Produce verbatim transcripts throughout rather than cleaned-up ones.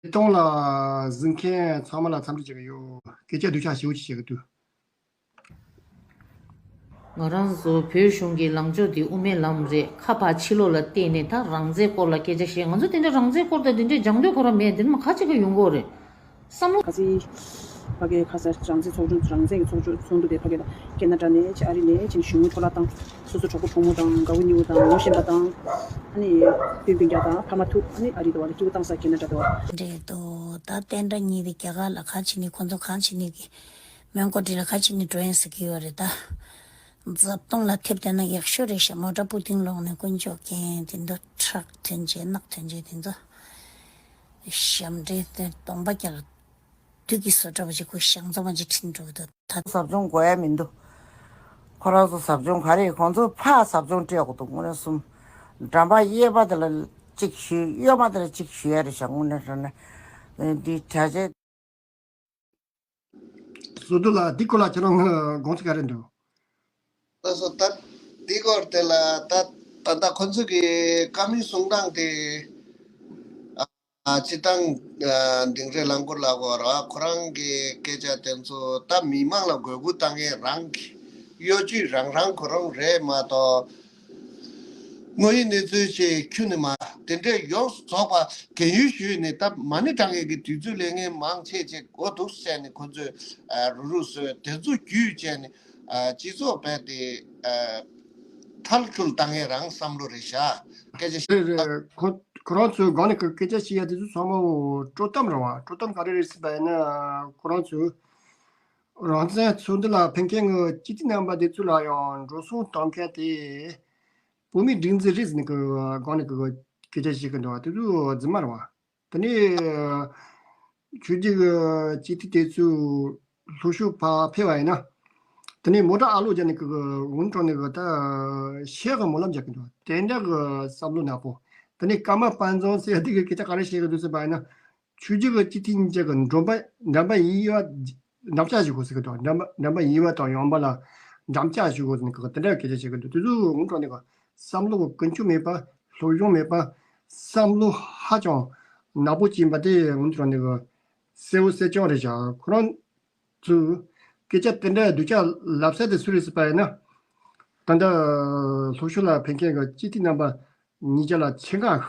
ཐོག་ལ་གཟིགས་མཁན་ཚང་མ་ལ་འཚམས་འདྲི་ཞུ་གི་ཡོད། སྐད་ཆ་སྡུག་ཅག་ཞེ་པོ་ཅིག་བཤད་གི་འདུག་ང་རང་ཚོ་བོད་གཞུང་གི་ལངས་ཕྱོགས་དེ་དབུ་མའི་ལམ་རེད། ཁ་ཕར་ཕྱི་ལོགས་ལ་བལྟས་ནས་ད་རང་བཙན་སྐོར་ལ་སྐད་ཆ་བཤད། ང་ཚོ་དེ་འདྲ་རང་བཙན་སྐོར་དང་དེ་འདྲའི་སྦྱང་འདོད་ཁོ་རང་མེད། དེ་ནི་མ་ཁ་ཅིག་གི་ཡོང་གི་རེད། བསམ་བློ། ཁ་སང་ཕ་གིའི་ཁ་ས་རང་བཙན་ཚོགས་ཆུང་རང་བཙན་གྱི་ཚོགས་ཆུང་ཚོགས་འདུ་དེ་ཕ་གི་ལ་ཁེ་ན་ཌ་ནས་ཕྱིན། ཨ་རི་ནས་ཕྱིན། གཞུང་གི་འཕྲོ་བརླག་བཏང་། སོ་སོ་གྲོགས་པོ་གྲོགས་མོ་དང་དགའ་བོ་ཉེ་བོ་དང་ངོ་ཤེས་པ་དང་། ཨ་ནི་སྤུན་སྤུན་ཀྱག་དང་ཕ་མ་ཐུག་ཨ་ནི་ཨ་རི་དུ་བ་ལ་སྐྱིད་པོ་བཏང་ས་ཁེ་ན་ཌ་དུ་བ། འདྲེ་དོ་ད་བསྟན་དགྲ་གཉིས་དེ་རྒྱ་གར་ལ་ག་ཕྱིན་ནི་ཁོ་ཚོ་ག་ཕྱིན་ནི་གི་མོན་གྷོ་འདྲེ་ལ་ག་ཕྱིན་ནི་འགྲོ་ཡིན་ཟེར་གི་ཡོད་རེད་ད། འཛབ་སྟོང་ལ་ཐེབས་བསྡད་ན་ཡག་ཤོས་རེད་ཤག་མོ་ཊ་པུ་ཏིང་ལོག་ནས་དཀོན་མཆོག་མཁྱེན། དེ་ཚོ་ཁྲག་ཐོན་བྱས་རྣག་ཐོན་བྱས་དེ་ཚོ། ཞབས་འདྲེན་དེ་གདོང་པ་རྒྱག་དུས་ཀྱི་བཟོ་གྲྭ་བ་ཅིག་ཁོ་ཞང་ཚ་བ་ཅིག་ཁྲིད་འགྲོ་གི་འདུག་ད་ཟབ་སྦྱོང་དགོས་ཡ་མི་འདུག་ཁོ་རང་ཚོ་ཟབ་སྦྱོང་ག་རེ་ཁོང་ཚོ་ཕར་ཟབ་སྦྱོང་སྤྲད་དགོས་འདུག་དངོས་གནས་གསུམ། འགྲམ་པ་གཡས་པ་དེ་ལ་གཅིག་ཞུས། གཡོན་མ་དེ་ལ་གཅིག་ཞུས་ཡ་རེད་ཤག་དངོས་གནས་དྲང་གནས་འདི་གྲྭ་ཆས། བཟོ་འདུག་ལ་འདི་སྐོར་ལ་ཁྱེད་རང་དགོངས་ཚུལ་ག་རེ་འདུག་ལགས་སོ། ད་འདི་སྐོར་དེ་ལ་ད་ད་ལྟ་ཁོ་ཚོ་གི་བཀའ་མོལ་གསུང་སྟངས་དེ། ཨ། སྤྱིར་བཏང་། ཨ། དིང་རི་རླངས་འཁོར་ལ་གོ་ར་ཁོ་རང་གི་སྐད་ཆ་དེ་ཚོ་ད་མི་མང་ལ་འགོས་མཁོ་བཏང་མཁན་རང་གི་གཡོ་ཇུས་རང་རང་ཁོ་རང་རེད་མ་གཏོགས། དངོས་ཡོད་གནས་ཚུལ་ཅིག་ཁྱོན་ནས་མ་དེ་འདྲས་ཡོངས་སུ་རྫོགས་པ་རྒན་ཡོལ་ཞུས་ནས་ད་མ་ཎི་བགྲང་ཡས་ཀྱི་དུས་ཚོད་ལེན་མཁན་མང་ཆེ་ཅིག་འགོ་འདུག་བྱས་ནས་ཁོ་ཚོས། ཨ། རུ་རུ་བཟོས་དེ་ཚོ་བརྒྱུད་བྱས་ནས། ཨ། སྤྱི་ཚོགས་རྦད་དེ། ཨ། ཐལ་འགྱུར་བཏང་ཡས་རང་བསམ་བློ་རེད་ཤག་སྐད་ཆ་རེད་རེད། ཁོ་ཁོ་རང་ཚོའི་སྒང་ནས་སྐད་ཆ་བཤད་ཡ་དེ་ཚོ་ཚང་མ་དཀྲོག་གཏམ་རེད་བ། དཀྲོག་གཏམ་ག་རེ་རེད་ཟེར་བ་ཡིན་ན་ཁོ་རང་ཚོས་རང་བཙན་ཚོགས་འདུ་ལ་ཕེབས་མཁན་གྱི་སྤྱི་འཐུས་རྣམ་པ་དེ་ཚོ་ལ་ཡང་འགྲོ་སོང་གཏོང་མཁན་དེ་བོད་མིའི་སྒྲིག་འཛུགས་རེད་ཟེར་ནས་ཀྱི་སྒང་ནས་ཀྱི་སྐད་ཆ་བཤད་ཀྱི་འདུག་བ། དེ་ཚོ་རྫུན་མ་རེད་བ། དེ་ནས་ཆོས་བརྒྱུད་ཀྱི་སྤྱི་འཐུས་དེ་ཚོ་ལྷོ་ཕྱོགས་ཕར་ཕེབས་པ་ཡིན་ན། དེ་ནས་མོ་ཊ་ཨ་ལོ་རྒྱག་ནས་ཀྱི་འུན་ཀྲོང་ནས་ཀྱི་ད་ཤེལ་གྱི་སྨོན་ལམ་རྒྱག་གི་འདུག་དེ་འདྲ་གི་བསམ་བློ་ནག་པོ། དེ་ནས་ཀརྨ་དཔལ་བཟང་ཟེར་དེ་གི་སྐད་ཆ་ག་རེ་བཤད་གི་འདུག་ཟེར་བ་ཡིན་ན། ཆོས་བརྒྱུད་ཀྱི་སྤྱི་འཐུས་གཉིས་ཀྱི་འགྲམ་པ་འགྲམ་པ་ཡིན་པ་འགྲམ་ལྕག་བཞུ་དགོས་ཟེར་གི་འདུག་འགྲམ་པ་འགྲམ་པ་ཡིན་པ་དང་ཡོང་འབབ་ལ་འགྲམ་ལྕག་བཞུ་དགོས་ཟེར་ནས་ཀྱི་དེ་འདྲ་གི་སྐད་ཆ་བཤད་གི་འདུག་དེ་ཚོ་འུན་ཀྲོང་ནས་ཀྱི་བསམ་བློ་ཀུན་སྤྱོད་མེད་པ། སློབ་སྦྱོང་མེད་པ། བསམ་བློ་ཧ་ཅང་ནག་པོ་ཅིག་ཡིན་པ་དེ་འུན་ཀྲོང་ནས་ཀྱི་གསལ་བོ་གསལ་རྐྱང་རེད་ཤག་ཁོ་རང་ཚོས་སྐད་ཆ་དེ་འདྲ་སྡུག་ཅག་ལབ་ས་དེ་སུ་རེད་ཟེར་བ་ཡིན་ན། ད་ལྟ་ལྷོ་ཕྱོགས་ལ་ཕེབས་མཁན་གྱི་སྤྱི་འཐུས་རྣམ་པ་གཉིས་ཆ་ལ་ཆེད་མངགས།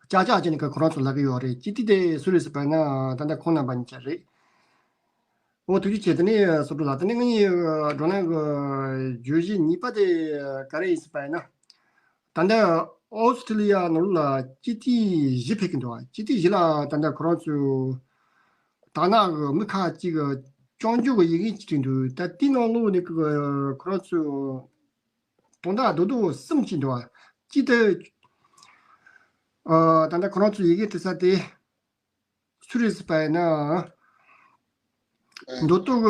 ཅག་ཅག་བྱས་ནས་ཁོ་རང་ཚོ་ལབ་ཀྱི་ཡོད་རེད། སྤྱི་འཐུས་དེ་སུ་རེད་ཟེར་བ་ན་ད་ལྟ་ཁོང་རྣམ་པ་གཉིས་ཆ་རེད། འོ་ཐུགས་རྗེ་ཆེ། དེ་ནས་སོ་སོ་ལ་དེ་ནས་ངའི་བགྲོ་གླེང་གི་བརྗོད་གཞི་གཉིས་པ་དེ་ག་རེ་ཡིན་ཟེར་བ་ཡིན་ན། ད་ལྟ་ཨོ་སི་ཁྲུ་ལི་ཡ་ནང་ལ་སྤྱི་འཐུས་བཞི་ཕེབས་ཀྱི་འདུག་སྤྱི་འཐུས་བཞི་ལ་ད་ལྟ་ཁོ་རང་ཚོས་དར་ནག་གི་མི་ཁག་ཅིག་གི་སྐྱོན་བརྗོད་ཀྱི་ཡི་གེ་ཅིག་བྲིས་འདུག་ད་དེའི་ནང་ལོགས་ནས་ཁོ་རང་ཚོས། དོན་དག་རྡོག་རྡོག་གསུམ་ཅིག་འདུག་བ། གཅིག་དེ། ཨ། ད་ལྟ་ཁོ་རང་ཚོ་ཡི་གེ་འབྲི་ས་དེ་སུ་རེད་ཟེར་བ་ཡིན་ན། མདོ་སྟོད་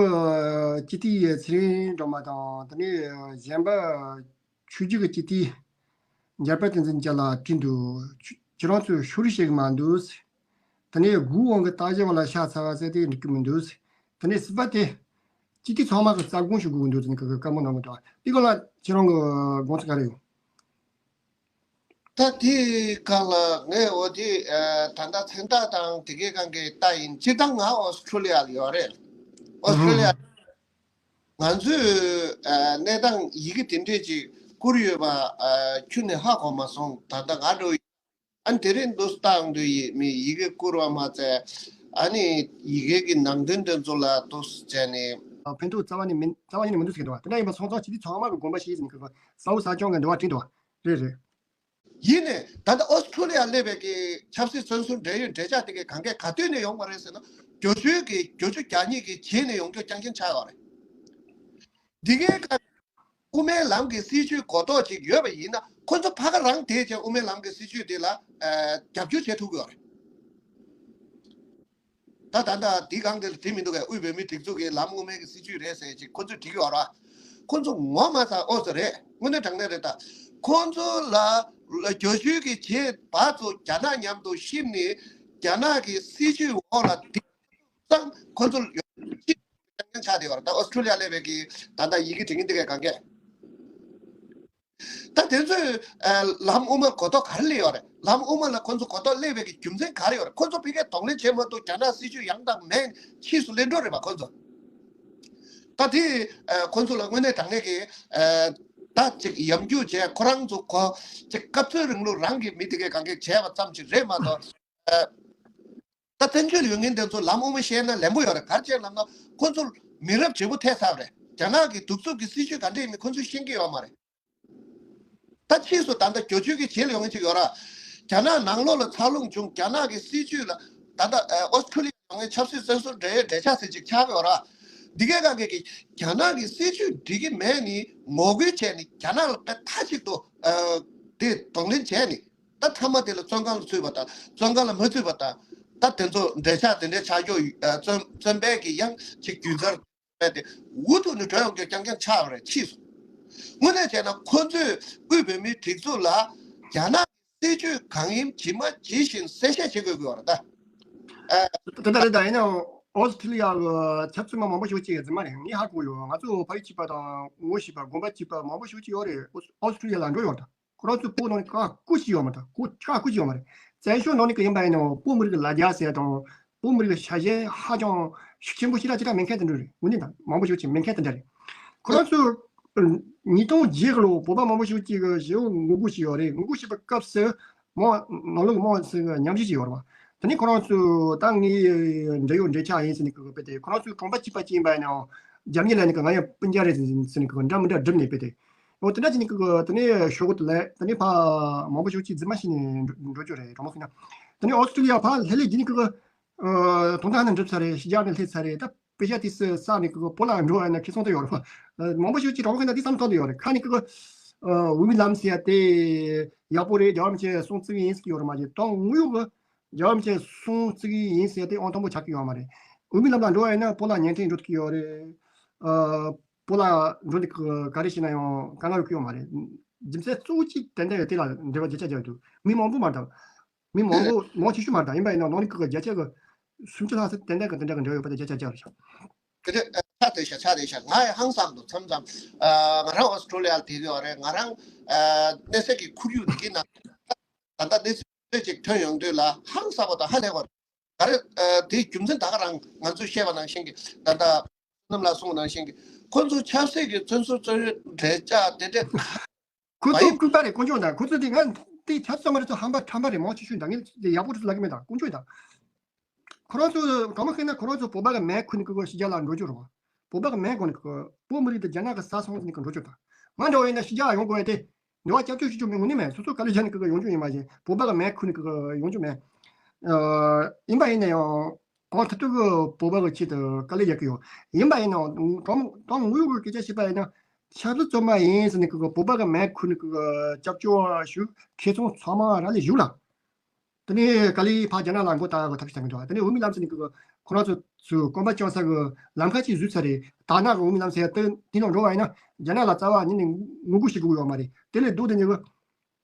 ཀྱི་སྤྱི་འཐུས་ཚེ་རིང་སྒྲོལ་མ་དང་དེ་ནས་གཞན་པ་ཆོས་བརྒྱུད་ཀྱི་སྤྱི་འཐུས་འཇར་པན་བསྟན་འཛིན་བཅས་ལ་བྲིས་འདུག་ཁྱེད་རང་ཚོས་ཤོག་རིས་བྱེད་ཀྱི་མ་འདུག་དེ་ནས་དགུའི་དབང་གི་བརྟག་དཔྱད་པ་ལ་ཤ་ཚ་བ་ཟེར་དེ་འགྲིག་གི་མི་འདུག་དེ་ནས་སྲིད་པ་དེ། སྤྱི་འཐུས་ཚང་མ་གི་རྩ་དགོངས་ཞུ་དགོས་ཀྱི་འདུག་ཟེར་ནས་ཀྱི་བཀའ་མོལ་གནང་གི་འདུག་འདི་སྐོར་ལ་ཁྱེད་རང་གི་དགོངས་ཚུལ་ག་རེ་ཡོད། ད་དེའི་སྒང་ལ་ངས་འོ་དེ་ཨ་ད་ལྟ་མཚན་རྟགས་དང་དེ་གའི་སྒང་གི་རྟགས་ཡིན། སྤྱིར་བཏང་ང་ཨོ་སི་ཁྲུ་ལི་ཡ་ལ་ཡོད་རེད། ཨོ་སི་ཁྲུ་ལི་ཡ་ང་ཚོས་ཨ་གནས་སྟངས་ཡི་གེ་དེ་འདྲས་ཅིག་བསྐུར་ཡོད་པ་ཨ་ཁྱོན་ནས་ཧ་གོ་མ་སོང་། ད་ལྟ་ང་འགྲོ། ཨ་ནི་དེ་རིང་འདུག་སྟངས་དུ་ཡི་མི་ཡི་གེ་བསྐུར་བ་མ་ཚད། ཨ་ནི་ཡི་གེ་གི་ནང་དོན་དེ་ཚོ་ལ་འདུག་བྱས་ནས། ཕན་ཐོགས་རྩ་བ་ནས་མིན། རྩ་བ་ཉིད་ནས་མི་འདུག་ཟེར་གི་འདུག་དེ་འདྲ་ཡིན་པ་སོང་ཙང་སྤྱི་འཐུས་ཚང་མ་གི་དགོངས་པ་བཞེས་ཟིན་གི་གསལ་བོ་གསལ་རྐྱང་གི་འདུག་བ་བྲིས་འདུག་བ། རེད་རེད། ཡིན་ནས་ད་ལྟ་ཨོ་སི་ཁྲུ་ལི་ཡ་སླེབས་པའི་གི་ཆབ་སྲིད་བཙོན་ཟུར་འབྲེལ་ཡོད་འབྲེལ་ཆགས་དེ་གའི་གང་གས་ག་དུས་ནས་ཡོང་བ་རེད་ཟེར་ན། བརྒྱད་ཅུ་གི་བརྒྱད་ཅུ་གྱ་གཉིས་ཀྱི་རྗེས་ནས་ཡོང་རྒྱུ་རྐྱང་རྐྱང་ཆགས་ཡོད་རེད། འདི་གའི་ཁ། དབུ་མའི་ལམ་གྱི་སྲིད་བྱུས་གོ་རྟོགས་ཅིག་ཡོད་པ་ཡིན་ན་ཁོ་ཚོ་ཕ་ག་རང་དེས་ཀྱང་དབུ་མའི་ལམ་གྱི་སྲིད་བྱུས་དེ་ལ་ཨ་རྒྱབ་སྐྱོར་བྱེད་ཐུབ་ཀྱི་ཡོད་རེད། ད་ད་ལྟ་འདི་གང་དེ་ལ་བྲིས་མི་འདུག་གས། དབུས་བོད་མིའི་སྒྲིག་འཛུགས་ཀྱི་ལམ་དབུ་མའི་གི་སྲིད་བྱུས་རེད་ཟེར་ཅིག་ཁོ་ཚོས་བྲིས་ཀྱི་ཡོད་རེད། ཁོ་ཚོ་ངོ་མ་ཚ་ཨོ་ཙི་རེད། དངོས་གནས་དྲང་གནས་རེད་ད། ཁོ་ཚོ་ལ་བརྒྱད་ཅུ་གི་རྗེས་བར་དུ་རྒྱ་ནག་མཉམ་དུ་གཤིབ་ནས་རྒྱ་ནག་གི་སྲིད་བྱུས་འོག་ལ་བསྡད་ཙང་ཁོ་ཚོ་ཡོང་ཅི་ཆ་དེ་བར་ད་ཨོ་སི་ཁྲུ་ལི་ཡ་སླེབས་པའི་གི་ད་ལྟ་ཡི་གེ་འབྲི་མཁན་དེ་གས་གང་གས། ད་དེ་ཚོས་ཨ་ལམ་དབུ་མ་གོ་རྟོགས་ག་རེ་སླེབས་ཡོད་རེད། ལམ་དབུ་མ་ལ་ཁོ་ཚོ་གོ་རྟོགས་སླེབས་པའི་གི་རྒྱུ་མཚན་ག་རེ་ཡོད་རེད། ཁོ་ཚོ་ཕ་གིར་གདོང་ལེན་བྱེད་མ་ཐུབ། རྒྱ་ནག་སྲིད་ཇུས་ཡང་དག་མེད། ཕྱིས་སུ་ལེན་འགྲོ་རེད་པ་ཁོ་ཚོ། ད་དེ་ཁོ་ཚོ་ལ་དངོས་གནས་དྲང་གནས་ཀྱི་ད་ཅིག་ཡམ་རྒྱུག་བྱས། ཁོ་རང་ཚོ་ཁོ་ཅིག་སྐབས་འཚོལ་རིང་ལུགས་རང་གི་མི་དེ་གས་གང་གས་བྱས་པ་ཙམ་ཞིག་རེད་མ་གཏོགས། ད་བཙན་བྱོལ་ཡོད་མཁན་དེ་ཚོ་ལམ་དབུ་མ་ཤེས་ན་ལན་པོ་ཡོད་རེད། ག་རེ་བྱས་ལབ་ན་ཁོ་ཚོར་མི་རབས་བརྗེ་པོ་ཐེབས་ཚར་བ་རེད། རྒྱ་ནག་གི་གདུག་རྩུབ་ཀྱི་སྲིད་ཇུས་ག་འདྲ་ཡིན་མིན་ཁོ་ཚོས་ཤེས་ཀྱི་ཡོད་མ་རེད། ད་ཕྱིས་སུ་ད་ལྟ་བསྒྱུར་བཅོས་ཀྱི་བྱེད་ལ་ཡོང་མཁན་ཅིག་ཡོད་ར། རྒྱ་ནག་ནང་ལོགས་ལ་འཚར་ལོངས་བྱུང་། རྒྱ་ནག་གི་སྲིད་ཇུས་ལ་ད་ལྟ་ཨོ་སི་ཁྲུ་ལི་ཡ་ཡོང་མཁན་ཆབ་སྲིད་བཙོན་ཟུར་འབྲེལ་ཡོད་འབྲེལ་ཆགས་ཟེར་ཅིག་ཆགས་ཀྱི་ཡོད་ར། འདི་གའི་སྒང་གི་རྒྱ་ནག་གི་སྲིད་ཇུས་འགྲིག་གི་མེད་ནི་ངོ་རྒོལ་བྱས་ནི་རྒྱ་ནག་ལ་དཔེ་མཐའ་གཅིག་ཏུ་དེ་གདོང་ལེན་བྱས་ནི། ད་མཐའ་མ་དེ་ལ་བཙོན་ཁང་ལ་ཚུད་པ་དང་བཙོན་ཁང་ལ་མ་ཚུད་པ་དང་། ད་དེ་ཚོ་འབྲེལ་ཆགས་དེ་འདྲའི་ཆགས་ཀྱོག་བཙོན་བཙོན་པའི་གི་ཡང་ཅིག་རྒྱུན་འཚར་བས་དེ་འུ་ཐུག་ནས་འགྲོ་ཡོང་རྒྱུ་རྐྱང་རྐྱང་ཆགས་པ་རེད། ཕྱིས་སུ་དངོས་གནས་བྱས་ན་ཁོ་ཚོས་དབུས་བོད་མིའི་སྒྲིག་འཛུགས་ལ་རྒྱ་ནག་གི་སྲིད་ཇུས་གང་ཡིན་ཇི་མ་ཇི་བཞིན་གསལ་བཤད་བྱེད་དགོས་ཀྱི་ཡོད་རེད་ད། ཨ། དེ་ལྟར་རེད། ད་ཡིན་ནའང་ཨོ་སི་ཁྲུ་ལི་ཡ་གི་ཆབ་སྲིད་པ་མང་པོ་ཞིག་ཅིག་རྫུན་མ་རེད། ངས་ཧ་གོ་ཡོད། ང་ཚོ་ཕ་ཡུལ་གཅིག་པ་དང་ངོ་ཤེས་པ་དགོན་པ་གཅིག་པ་མང་པོ་ཞིག་ཅིག་ཡོད་རེད། ཨོ་སི་ཁྲུ་ལི་ཡ་ལ་འགྲོ་ཡོད་ད། ཁོ་རང་ཚོའི་བོད་ནང་ནས་ཁ་སྐུ་ཞིག་ཡོད་མ་རེད། ཁོ་ཁ་སྐུ་ཞིག་ཡོད་མ་རེད། བཙན་བྱོལ་ནང་ནས་ཀྱི་ཡིན་པ་ཡིན་ནའང་བོད་མི་རིགས་ལ་རྒྱ་ཟེར་དང་བོད་མི་རིགས་ཤ་ཞེན་ཧ་ཅང་ཤུགས་ཆེན་པོ་ཞིག་ལ་ཅི་ལྟར་མེད་མཁན་དེ་འདྲ་རེད། དངོས་གནས་དང་མང་པོ་ཞིག་ཅིག་མེད་མཁན་དེ་འདྲ་རེད། ཁོ་རང་ཚོ་ཉིས་སྟོང་བརྒྱད་ལོ་བོད་པ་མང་པོ་ཞིག་ཅིག་གི་ཞེ་པོ་ངོ་རྒོལ་ཞིག་ཡོད་རེད། ངོ་རྒོལ་བྱས་པའི་སྐབས་སུ་མོ་ནང་ལོགས་མོ་ཟེར་ཉམས་ཞིབ་ཅིག་ཡོད་རེད་བ། དེ་ནས་ཁོ་རང་ཚོ་ད་ངའི་འབྲེལ་ཡོད་འབྲེལ་ཆགས་ཡིན་ཟེར་ནས་གི་དཔེ་དེ་ཁོ་རང་ཚོའི་གྲོང་པ་གཅིག་པ་གཅིག་ཡིན་པ་ཡིན་ནའང་རྒྱབ་གཉིས་ལ་ནི་གི་ང་ཡང་སྤུན་ཀྱག་རེད་ཟེར་ནས་གི་འདྲ་མི་འདྲ་བསྒྲིབས་ནས་དཔེ་དེ། འོ་དེ་འདྲ་བྱས་ནས་ཀི་གི་དེ་ནས་ཤོག་གུ་དེ་ལས་དེ་ནས་ཕ་མང་པོ་ཞིག་ཅིག་རྫུན་མ་བྱས་ནས་འགྲོ་འགྲོ་རྒྱུ་རེད། གྲོང་མོ་ཁུལ་ན། དེ་ནས་ཨོ་སི་ཀྲི་ལི་ཡ་ཕ་ལྷོད་ལྷོད་བྱས་ནས་ཀི་གི་དོན་དག་ནི་འགྲུབ་ཚར་རེད། ཕྱི་རྒྱལ་ནས་སླེབས་ཚར་རེད། ད་པེ་ཤ་དེ་སུ་ས་ནས་ཀི་གི་བོད་ལ་འགྲོ་བ་ན་ཁེ་བཟང་དུ་ཡོད་རེད་པ། མང་པོ་ཞིག་ཅིག་གྲོང་མོ་ཁུལ་ན་དེ་བསམ་ཐོག་ཏུ་ཡོད་རེད། ཁ་ནས་ཀི་གི་འོས་མི་ལམ་ཟེར་ཡ་དེ་ཡག་པོ་རེད། རྒྱལ་བ་རིན་པོ་ཆེ་གསུང་བརྩི་གི་ཡིན་ཟེར་གི་ཡོད་རེད་མ་གཏོགས་དོན་དངོས་ཡོད་ཀི་རྒྱལ་བ་རིན་པོ་ཆེ་གསུང་བརྩི་གི་ཡིན་ཟེར་ཡ་དེ་ཨང་དང་པོ་ཆགས་ཀྱི་ཡོད་མ་རེད། འོས་མི་ལམ་ལ་འགྲོ་བ་ཡིན་ན་བོད་ལ་ཉན་ཐོས་འགྲོ་ཐུབ་ཀྱི་ཡོད་རེད། བོད་ལ་འགྲོ་ནས་ག་རེ་བྱས་ན་ཡང་དཀའ་ངལ་ཡོང་གི་ཡོད་མ་རེད། རྒྱུ་མཚན་གཙོ་བོ་གཅིག་ཏན་ཏན་ཡོད། དེ་ལ་འབྲེལ་བ་བརྒྱ་ཆ་བརྒྱ་ཡོད་འདུག་མི་མང་པོ་མ་རེད། མི་མང་པོ་མང་ཆེ་ཤོས་མ་རེད། ཡིན་པ་ཡིན་ན་ནང་ནས་ཀི་གི་བརྒྱ་ཆ་གི་སུམ་ཅུ་ལྷག་ཙམ་ཏན་ཏན་གི་དེ་འདྲ་གི་འབྲེལ་ཡོད་པ་དེ་བརྒྱ་ཆ་བརྒྱ་རེད་ཤག་དེ་འདྲ་ཆགས་བསྡད་ཤག་ཆགས་བསྡད་ཤག་ང་ཡང་ཧང་སངས་འདུག་མཚམས་མཚམས། ང་རང་ཨོ་སི་ཀྲོ་ལི་ཡ་ལ་བསྡད་ཀྱི་ཡོད་རེད། ང་རང་གནས་སའི་གི་ཁོར་ཡུག་འདི་གི་ནང་ད་ལྟ་གནས་ཚུལ་ཅིག་ཐོན་ཡོང་དུས་ལ་ཧང་སངས་པ་དང་ཧ་ལས་པ་རེད། ག་རེ། ཨ། དེའི་རྒྱུ་མཚན་ད་ག་རང་ང་ཚོས་བཤད་པ་ནང་བཞིན་གྱི་ད་ལྟ་བསོད་ནམས་ལགས་གསུངས་པ་ནང་བཞིན་གྱི་ཁོ་ཚོ་ཆབ་སྲིད་ཀྱི་བཙོན་ཟུར་བཙོན་གཡོག་འབྲེལ་ཆགས་དེ་འདྲས། ཁོ་ཚོ་ལྐུགས་པ་རེད། དཀོན་མཆོག་དང་ཁོ་ཚོ་དེ་ང་དེ་ཆབ་སྲིད་མ་རེད་ཚོ་ཧམ་པ་ཁྲམ་པ་རེད། མང་ཆེ་ཤོས་དང་ངས་དེ་ཡག་པོ་རེད་ལབ་གི་མེད། དང་དཀོན་མཆོག་དང་ཁོ་རང་ཚོ་གང་མ་ཤེས་ན་ཁོ་རང་ཚོ་བོད་པ་གི་མེ་ཁུར་ནས་ཁོ་ཕྱི་རྒྱལ་ལ་འགྲོ་རྒྱུ་རེད་བ། བོད་པ་གི་མེ་གོན་ནས་ཁོ་བོད་མི་རིགས་དེ་རྒྱ་ནག་གི་ས་སོང་ནས་ཁོ་འགྲོ་རྒྱུ་དང་། ང་འདྲ་བ་ཡིན་ན་ཕྱི་རྒྱལ་ཡོང་དགོས་ཡ་དེ། འདི་བ་སྐྱབས་བཅོལ་ཞུ་རྒྱུ་མི་དངོས་གནས་མེད། སོ་སོ་དཀའ་ལས་བརྒྱབ་ནས་ཀི་གི་ཡོང་རྒྱུ་ཡིན་མ་གཞི་བོད་པ་གི་མེ་ཁུར་ནས་ཀི་གི་ཡོང་རྒྱུ་མེད། ཨ། ཡིན་པ་ཡིན་ན་ཡང་གང་ཐུབ་ཐུབ་ཀི་བོད་པ་གི་ཆེད་དུ་དཀའ་ལས་རྒྱག་གི་ཡོད། ཡིན་པ་ཡིན་ནའང་དང་དང་དངོས་ཡོད་ཀི་སྐད་ཆ་བཤད་པ་ཡིན་ན་ཆབ་སྲིད་བཙོན་མ་ཡིན་ཟེར་ནས་ཀི་གི་བོད་པ་གི་མེ་ཁུར་ནས་ཀི་གི་སྐྱབས་བཅོལ་བ་ཞུ་ཁེ་ཚང་ཚང་མ་ར་ལས་ཞུ་ལ། དེ་ནས་དཀའ་ལས་ཕར་རྒྱ་ནག་ལ་མགོ་བཏགས་གི་ཐབས་ཤེས་བྱ་གི་འདུག་དེ་ནས་འོས་མི་ལམ་ཟེར་ནས་ཀི་གི་ཁོ་རང་ཚོ་ཚོའི་གོམ་པ་བཅིངས་ས་གི་ལམ་ཁ་ཅིག་བཟོས་ཚར་རེད། ད་ནག་གི་འོས་མི་ལམ་ཟེར་ཡ་དེ་དེ་ནང་འགྲོ་བ་ཡིན་ན་རྒྱ་ནག་ལ་རྩ་བ་ཉིད་ནས་ངོ་རྒོལ་བྱེད་དགོས་ཀྱི་ཡོད་མ་རེད། དེ་ལས་ལྡོག་སྟེ་ནས་ཀི་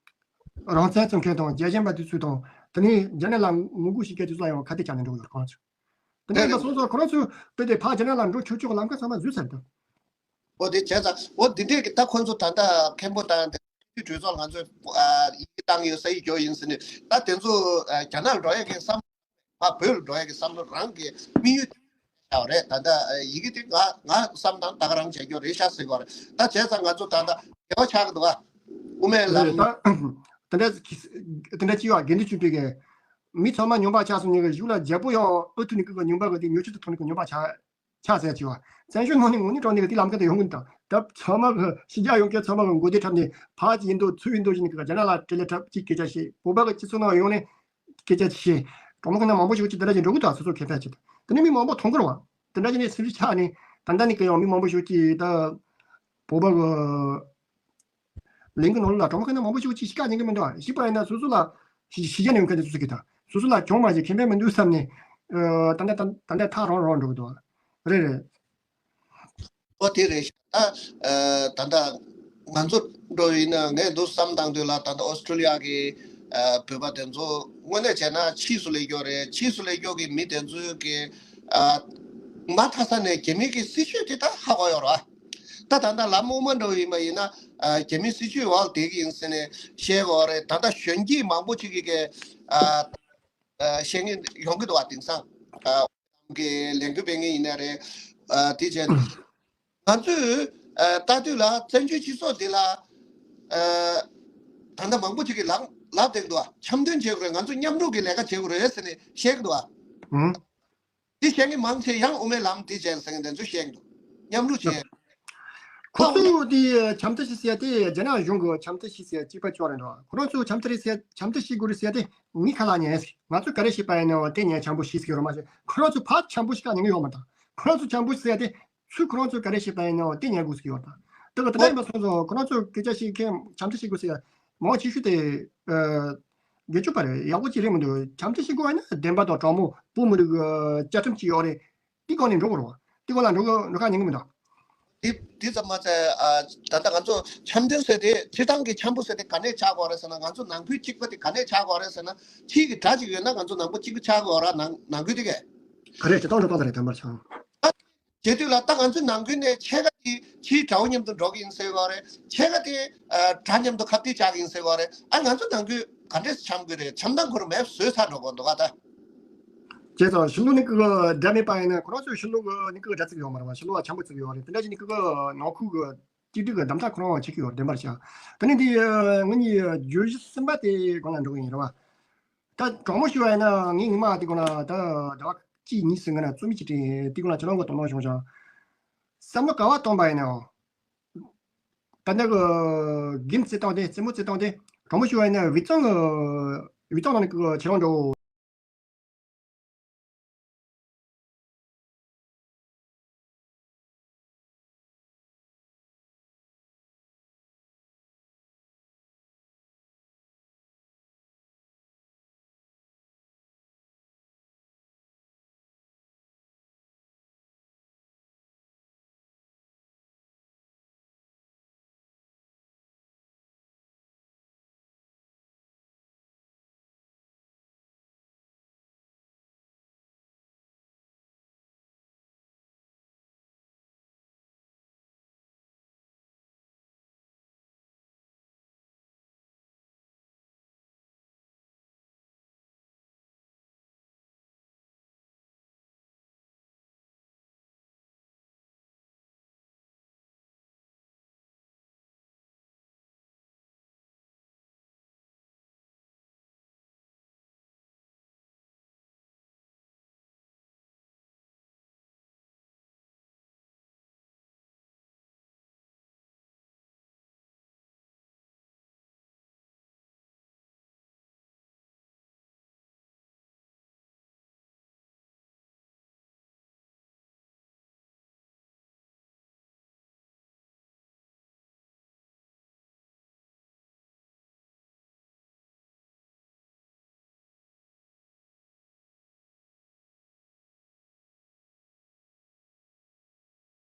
རང་བཙན་རྩོད་མཁན་དང་རྒྱལ་ཞེན་པ་དེ་ཚོ་དང་། དེ་ནས་རྒྱ་ནག་ལ་ངོ་རྒོལ་བྱེད་མཁན་དེ་ཚོ་ལ་ཡང་ཁ་གཏད་བཅག་ནས་འགྲོ་གི་ཡོད་རེད་ཁོ་རང་ཚོ། དེ་འདྲ་ཡིན་པ་སོང་ཙང་ཁོ་རང་ཚོས་དཔེ་དེ་ཕར་རྒྱ་ནག་ལ་འགྲོ་ཆོག་ཆོག་གི་ལམ་ཁ་ཚང་མ་བཟོས་ཚར་འདུག་འོ་དེ་བྱས་ཙང་འོ་དེ་འདྲས་ཀྱི་ད་ཁོ་ཚོ་ད་ལྟ་མཁན་པོ་དང་དེ་གྲོས་ཚོགས་ང་ཚོས་ཨ་ཡི་གེ་བཏང་ཡོད་ས་ཡིག་སྐྱོར་ཡིན་ཟེར་ནས་ད་དེ་ཚོ་ཨ་རྒྱ་ནག་ལ་འགྲོ་ཡ་གི་བསམ་ཕར་བོད་ལ་འགྲོ་ཡ་གི་བསམ་བློ་རང་གི་དམིགས་ཡུལ་ཆགས་པ་རེད། ད་ལྟ་ཡི་གེ་དེ་ང་ང་བསམ་དང་ད་ག་རང་བྱས་རྒྱུ་རེད་ཤག་ཟེར་གི་རེད། ད་བྱས་ཙང་ང་ཚོ་ད་ལྟ་འགལ་བ་ཆགས་ཀྱི་འདུག་ཨ། དབུ་མའི་ལམ། རེད་ད། དེ་འདྲ་དེ་འདྲ་ཅི་ཡོད་དགེ་འདུན་ཆོས་འཕེལ་གྱིས། མི་ཚང་མ་ཉམས་པ་ཆགས་སོང་ནས་གཞུག་ལ་རྒྱལ་པོ་ཡང་ཨུ་ཐུག་ནས་ཀི་གི་ཉམས་པ་གི་དེ་ཉོ་ཆུ་དུ་ཐོག་ནས་ཀི་ཉམས་པ་ཆགས་ཆགས་ཟེར་ཅི་བ། བཙན་བྱོལ་ནང་ནས་ངོ་ནས་དྲང་ནས་གི་དེ་ལམ་ཁ་དུ་ཡོང་གི་འདུག་ད་ཚང་མ་གི་ཕྱི་རྒྱལ་ཡོང་མཁན་ཚང་མ་གི་མགོ་བདེ་འཁྲབ་ནས་ཕར་ཅི་ཡིན་འདུག་ཚུར་ཡིན་འདུག་བྱས་ནས་གི་རྒྱ་ནག་ལ་དྲིན་ལན་འཁྲབ་ཅིག་སྐད་ཆ་བཤད། བོད་པ་གི་སྤྱི་ཚོགས་ནང་ཡོང་ནས་སྐད་ཆ་ཅིག་བཤད། གྲོང་མི་ཁོ་ན་མང་པོ་ཞིག་ཅིག་དེ་འདྲ་ཅིག་འགྲོ་གི་འདུག་སོ་སོ་ཁེ་ཕན་ཆེད་དུ། དེ་ནས་མི་མང་པོ་མཐོང་གི་རེད་བ། དེ་འདྲ་ཅིག་ནས་སེམས་ཤུགས་ཆག་ནས་ད་ལྟ་ནས་གི་ཡང་མི་མང་པོ་ཞིག་ཅིག་ད་བོད་པ་གི་གླིང་གི་ནང་ལ་གྲོང་ཁྱེར་ནང་མང་པོ་ཞིག་ཅིག་གཞིས་ཀ་ཉན་གི་མི་འདུག་གཞིས་པ་ཡིན་ན་སོ་སོ་ལ་གཞིས་གཞིས་ཆགས་ནས་ཡོང་མཁན་དེ་སོ་སོ་གི་ད་སོ་སོ་ལ་གྱོང་མ་ཞིག་ཁེ་ཕན་མི་འདུག་བསམ་ནས། ད་ལྟ་ད་ལྟ་ཐག་རང་རང་འགྲོ་གི་འདུག་རེད་རེད། ཨོ་དེ་རེད་ཤག་ད་ད་ལྟ་ང་ཚོ་འགྲོ་ཡིན་ན་ངས་འདུག་བསམ་བཏང་དུས་ལ་ད་ལྟ་ཨོ་སི་ཀྲོ་ལི་ཡ་གི་བོད་པ་དེ་ཚོ་དངོས་གནས་བྱས་ན་ཕྱིས་སུ་སླེབས་ཀྱི་ཡོད་རེད། ཕྱིས་སུ་སླེབས་ཀྱི་ཡོད་གི་མི་དེ་ཚོའི་གི་མ་མཐའ་ས་ནས་རྒྱ་མི་གི་སྲིད་བྱུས་དེ་ད་ཧ་གོ་ཡོད་རེད། ད་ད་ལྟ་ལམ་དབུ་མ་འགྲོ་བ་ཡིན་པ་ཡིན་ན། ཨ། རྒྱ་མིའི་སྲིད་ཇུས་འོག་བསྡད་ཀྱི་ཡིན་ཟེར་ནས་བཤད་ཀྱི་ཡོད་རེད། ད་ལྟ་གཞོན་སྐྱེས་མང་པོ་ཅིག་གིས་ཀྱི་ཨ། ཨ། བཤད་མཁན་ཡོང་གི་འདུག་བ། དེང་སང་ཨ། གི་ལས་འགུལ་སྤེལ་མཁན་ཡིན་ན་རེད། ཨ། དེ་བྱས་ང་ཚོས་ཨ། ལྟ་དུས་ལ་བཙན་བྱོལ་སྤྱི་ཚོགས་འདི་ལ་ཨ། ད་ལྟ་མང་པོ་ཅིག་གིས་ལབ་ལབ་བསྡད་འདུག་བ། འཆམ་མཐུན་བྱེད་དགོས་རེད། ང་ཚོ་མཉམ་རུབ་ཀྱི་ལས་ཀ་བྱེད་དགོས་རེད་ཟེར་ནས་བཤད་ཀྱི་འདུག་བ། ཨུ། དེ་བཤད་མཁན་མང་ཆེ་ཡང་དབུ་མའི་ལམ་དེ་བྱས་ཟེར་མཁན་དེ་ཚོ་བཤད་ཀྱི་འདུག་མཉམ་རུབ་བྱས། ཁོ་ཚོ་དེ་འཆམ་མཐུན་ཞིག་ཟེར་ཡ་དེ་རྒྱ་ནག་གཞུང་གི་འཆམ་མཐུན་ཞིག་ཟེར་ཡ་གཅིག་པ་ཅོག་རེད་འདུག་ཁོ་རང་ཚོ་འཆམ་མཐུན་རེད་ཟེར་འཆམ་མཐུན་ཞིག་དགོས་རེད་ཟེར་ཡ་དེ་ངས་ཁ་ལག་ཉན་ཟེར། ང་ཚོ་ག་རེ་བྱས་པ་ཡིན་ནའང་དེ་ཉན་འཆམ་པོ་ཞིག་ཟེར་ཡོད་རེད། མ་གཞི་ཁོ་རང་ཚོ་ཕར་འཆམ་པོ་ཞིག་ཁ་ཉན་གི་ཡོད་མ་རེད། ཁོ་རང་ཚོ་འཆམ་པོ་ཞིག་ཟེར་ཡ་དེ་ཚུར་ཁོ་རང་ཚོ་ག་རེ་བྱས་པ་ཡིན་ནའང་དེ་ཉན་དགོས་ཟེར་གི་ཡོད་རེད། དེ་གི་དེ་འདྲ་ཡིན་པ་སོང་ཙང་ཁོ་རང་ཚོ་སྐད་ཆ་བཤད་མཁན་འཆམ་མཐུན་བྱེད་དགོས་ཟེར་ཡ་མང་ཆེ་ཤོས་དེ་ཨ། སྒེར་གཅོད་པ་རེད། ཡག་པོ་ཅིག་རེད་མི་འདུག་འཆམ་མཐུན་བྱེད་དགོས་ཡ་ན་བདེན་པ་དང་དྲང་མོ་བོད་མི་རིགས་ཀྱི་བཅའ་ཁྲིམས་ཅིག་ཡོད་རེད། དེ་སྒང་ནས་འགྲོ་དགོས་རེད་བ། དེ་སྒང་ལ་འགྲོ་དགོས་འགྲོ་ཁ་ཉན་གི་མི་འདུག་དེ་དེ་ཙམ་མ་ཚད་ཨ། ད་ལྟ་ང་ཚོ་འཆམ་མཐུན་ཟེར་དེ་སྤྱིར་བཏང་གི་འཆམ་པོ་ཟེར་དེ་ག་ནས་ཆགས་དགོས་རེད་ཟེར་ན། ང་ཚོ་ནང་ཁུལ་གཅིག་པ་དེ་ག་ནས་ཆགས་དགོས་རེད་ཟེར་ན། ཕྱིའི་གི་དགྲ་གཅིག་ཡོད་ན་ང་ཚོ་ནང་པ་གཅིག་པ་ཆགས་དགོས་ར། ནང་ནང་ཁུལ་དེ་གས། ག་རེ་སྤྱིར་བཏང་འགྲོ་སྟངས་དེ་རེད། བདེན་པར་ཆགས། བྱེད་དུས་ལ་ད་ང་ཚོའི་ནང་ཁུལ་ནས་ཕྱེད་ཀ་དེ་ཕྱིའི་དགྲ་བོ་མཉམ་དུ་འགྲོ་གི་ཡིན་ཟེར་བ་རེད། ཕྱེད་ཀ་དེ་ཨ། དགྲ་མཉམ་དུ་ཁ་གཏད་བཅག་གི་ཡིན་ཟེར་བ་རེད། ཨ། ང་ཚོ་ནང་ཁུལ་ག་འདྲས་འཆམ་གི་རེད། འཆམ་སྟངས་ཁོ་རང་མེད་བཟོས་ཚར་འགྲོ་གི་འདུག་ག་ད། བྱས་ཙང་ཕྱི་ལོགས་ནས་ཀི་གི་དགྲ་མེད་པ་ཡིན་ན་ཁོ་རང་ཚོའི་ཕྱི་ལོགས་ཀི་ནས་ཀི་གི་དགྲ་བརྩི་གི་ཡོད་མ་རེད་བ། ཕྱི་ལོགས་ལ་འཆམ་པོ་བརྩི་གི་ཡོད་རེད། དེ་འདྲ་ཞིག་ནས་ཀི་གི་ནང་ཁུལ་གི་གཅིག་སྒྲིལ་གི་གདམ་དྲག་ཁོ་རང་བྱེད་ཀྱི་ཡོད་རེད། བདེན་པར་བཤད། དེ་ནས་འདི་ངེད་གཉིས་བརྗོད་གཞི་གསུམ་པ་དེ་སྒང་ལ་འགྲོ་གི་ཡིན་རེད་བ། ད་དྲང་མོ་ཞུ་བ་ཡིན་ན་ངས་ངོ་མ་དེ་སྒང་ལ་ད་ཟླ་བ་གཅིག་གཉིས་ཟིན་གི་ན་རྩོམ་ཡིག་ཅིག་བྲིས། དེ་སྒང་ལ་ཁྱེད་རང་གི་དོ་སྣང་བྱུང་ཤག་བསམ་བློ་ག་བ་བཏང་པ་ཡིན་ནའང་། ད་ལྟ་གི་གིམ་རྩེ་སྟངས་དེ་རྩེད་མོ་རྩེ་སྟངས་དེ་དྲང་མོ་ཞུ་བ་ཡིན་ན་བི་ཙང་གི་བི་ཙང་ནང་གི་ཁྱེད་རང་འདྲ་བོ།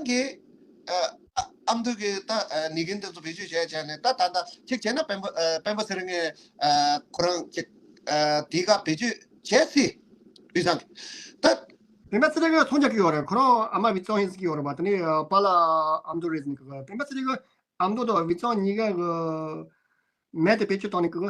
གི་ཨ་ཨ་མདོ་གི་ད་ཨ་ནི་གིན་དེ་ཚོ་བེད་སྤྱོད་བྱས་བྱས་ནས་ད་ད་ད་ཅིག་བྱས་ན་སྤེན་པ་ཨ་སྤེན་པ་ཚེ་རིང་གི་ཨ་ཁོ་རང་ཅིག་ཨ་དེའི་སྐབས་བེད་སྤྱོད་བྱས་སྲིད། དབུས་གཙང་གི་ད། སྤེན་པ་ཚེ་རིང་གི་ཚོང་རྒྱག་གི་ཡོད་རེད། ཁོ་རང་ཨ་མ་དབུས་གཙང་ཡིན་ཟེར་གི་ཡོད་རེད་པ། དེ་ནས་ཨ་པཱ་ལགས་ཨ་མདོ་རེད་ཟེར་གི། སྤེན་པ་ཚེ་རིང་གི་ཨ་མདོ་དང་དབུས་གཙང་གཉིས་ཀ་གི་མེ་དེ་བེད་སྤྱོད་བཏང་ནས་གི།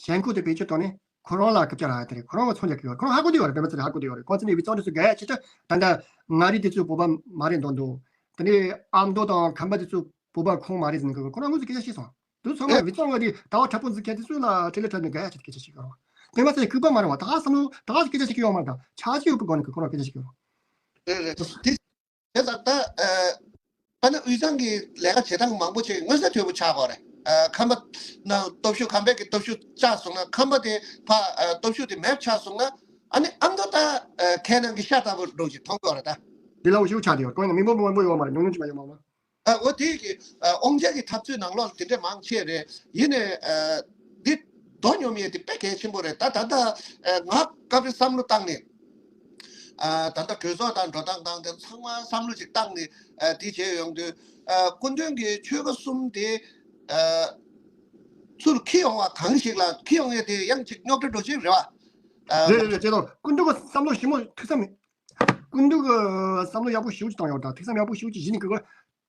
ཞེན་ཁོག་དེ་བེད་སྤྱོད་བཏང་ནས་ཁོ་རང་ལ་སྐད་ཆ་རག་ཡ་དེ་རེད། ཁོ་རང་གི་ཚོང་རྒྱག་གི་ཡོད་རེད། ཁོ་རང་ཧ་གོ་བསྡད་ཡོད་རེད། སྤེན་པ་ཚེ་རིང་ཧ་གོ་བསྡད་ཡོད་རེད། ཁོང་ཚོ་ནས་དབུས་གཙང་དེ་ཚོ་དགའ་ཡ་ཆེ་ཆེ། ད་ལྟ་མངའ་རིས་དེ་ཚོའི་བོད་པ་མ་རེད་མདོག་མདོག་དེ་ནས་ཨ་མདོ་དང་ཁམས་པ་དེ་ཚོ་བོད་པ་ཁོངས་མ་རེད་ཟེར་ནས་ཁོ་རང་ངོས་སུ་སྐད་ཆ་བཤད་སོང་། དེ་ཚོ་ཚང་མ་དབུས་གཙང་གི་དེ་ལྟ་བ་དྲག་པོ་འཛིན་མཁན་དེ་ཚོ་ལ་དྲིལ་ལེ་དྲིལ་ནས་དགའ་ཡ་ཆེ་སྐད་ཆ་བཤད་ཀྱི་ཡོད་རེད། སྤེན་པ་ཚེ་རིང་ལྐུགས་པ་མ་རེད་བ། ད་ག་བསམ་བློ་ད་ག་སྐད་ཆ་བཤད་ཀྱི་ཡོད་མ་རེད། ད་ཆ་ཅི་ཡོད་པའི་སྒོ་ནས་ཁོ་རང་སྐད་ཆ་བཤད་ཀྱི་ཡོད་རེད། རེད་རེད། དེ་དེ་ལྟར་ད་ཨ་དཔེར་ན་དབུས་གཙང་གི་ལས་ཀ་བྱེད་སྟངས་མང་པོ་ཅིག་མངོན་གསལ་དོད་པོ་ཆགས་པ་རེད། ཨ་ཁམས་པ་ནང་སྟོབས་ཤུགས་ཁམས་པའི་གི་སྟོབས་ཤུགས་བཅག་སོང་ན། ཁམས་པ་དེ་ཕ་ཨ་སྟོབས་ཤུགས་དེ་མེད་ཆགས་སོང་ན། ཨ་ནི་ཨ་མདོ་ད་ཨ་ཁའི་ནང་གི་ཤ་ལྟ་བུ་འདྲ་ཅིག་མཐོང་གི་ཡོད་རེད་ད། འདི་ལ་འུ་ཤུགས་ཆགས་དེ་ཡོད། ཁོང་ཡང་མི་འབོར་མང་པོ་ཡོད་མ་རེད། ཉུང་ཉུང་ཅིག་མ་ཡོད་མ་མ། ཨ་འོ་དེ་གི་ཨ་དབང་ཆ་གི་འཐབ་རྩོད་ནང་ལོགས་ལ་དེ་འདྲས་མང་ཆེ་རེད། ཡིན་ནའི་ཨ་འདི་རྡོ་སྙོམས་ཡས་དེ་དཔེ་གལ་ཆེན་པོ་རེད། ད་ད་ལྟ་ཨ་ང་སྐབས་རེ་བསམ་བློ་བཏང་ནས། ཨ་ད་ལྟ་གྲོས་ཚོགས་དང་འགྲོ་སྟངས་དང་དེ་ཚང་མ་བསམ་བློ་ཅིག་བཏང་ནས་ཨ་དེ་བྱས་ཡོང་དུས། ཨ་སྐུ་མདུན་གྱི་ཆོལ་ཁ་གསུམ་དེ་ཨ་ཚུར་འཁྱེར་ཡོང་བ་གང་ཞིག་ལ་འཁྱེར་ཡོང་ཡས་དེ་ཡང་ཅིག་རྙོག་དྲ་འགྲོ་ཆེན་རེད་བ། ཨ་རེད་རེད་རེད། ཅེས་དང་སྐུ་མདུན་གྱི་བསམ་བློ་ཞིབ་མོ་ཐུགས་བསམ། སྐུ་མདུན་གྱི་བསམ་བློ་ཡག་པོ་ཞེ་པོ་ཅིག་བཏང་ཡོད་ད། ཐུགས་བསམ་ཡག་པོ་ཞེ་པོ་ཅིག་བཞེས་ནས་གི་གི་